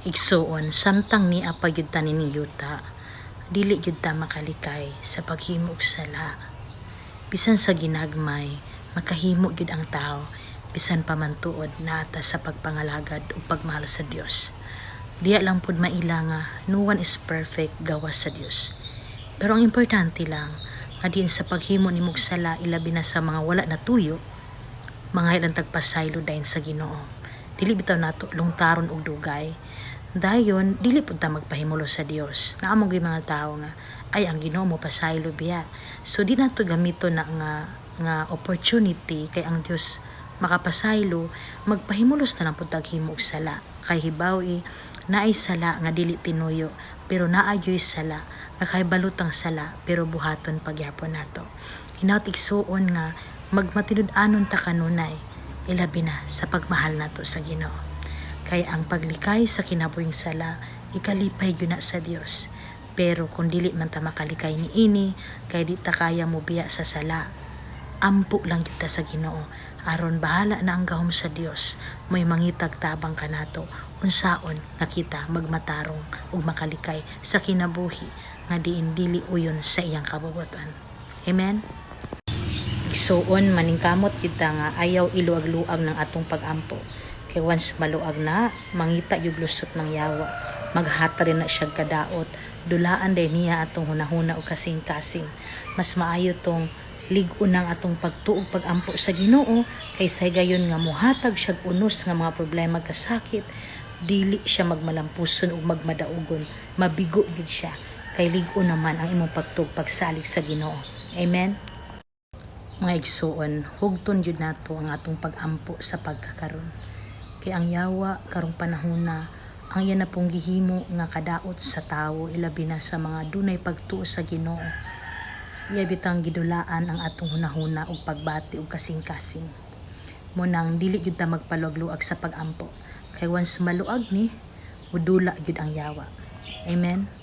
Igsuon, samtang nia pa gyud ta nining yuta, dili gyud ta makalikay sa paghimo og sala. Bisan sa ginagmay, makahimo gyud ang tao bisan pa man tuod naa ta sa pagpangalagad ug pagmahal sa Dios. Diya lang pud maila nga no one is perfect gawas sa Dios. Pero ang importante lang nga diin sa paghimo nimo og sala, ilabi na sa mga wala natuyo, mangayo lang tag pasaylo dayon sa Ginoo. Dili bitaw nato lungtaron og dugay. Dayon dili pud ta magpahimulos sa Dios. Naa man gyud mga tawo nga ay, ang Ginoo mo pasaylo biya. So di nato gamiton na nga opportunity kay ang Dios makapasaylo, magpahimulos na lang pud tag himo og sala. Kay hibaw i naay sala nga dili tinuyo, pero naa gyuy sala nga kahibalo tang sala pero buhaton pagyapon nato. Hinaut, igsuon, nga magmatinud-anon ta kanunay, ilabi na sa pagmahal nato sa Ginoo. Kay ang paglikay sa kinabuhing sala, ikalipay gyud na sa Dios. Pero kung dili man ta makalikay niini kay di ta kaya mobiya sa sala, ampo lang kita sa Ginoo aron bahala na ang gahom sa Dios, may mangitag tabang kanato unsaon nga kita magmatarong ug makalikay sa kinabuhi nga diin dili uyon sa iyang kabubut-an. Amen. Igsuon, maningkamot kita nga ayaw iluag-luag ng atong pagampo. Kay once maluag na, mangita yung lusot ng yawa. Maghata rin na siya kadaot. Dulaan din niya atong hunahuna o kasing-kasing. Mas maayo tong lig-on ng atong pagtuog pagampo sa Ginoo kaysa gayon nga muhatag siya unos nga mga problema, kasakit, dili siya magmalampuson ug magmadaugon, mabigo gid siya kay lig-on naman ang imong pagtuog pagsalig sa Ginoo. Amen. Mga igsuon, hugton gyud nato ang atong pagampo sa pagkakaron. Kay ang yawa karong panahona, ang iya na pong gihimo nga kadaot sa tawo, ilabi na sa mga dunay pagtuo sa Ginoo. Iya bitang gidulaan ang atong hunahuna ug pagbati ug kasing-kasing. Mao nang dili gyud ta magpaluag-luag sa pagampo. Kay once maluag ni, mudula gyud ang yawa. Amen.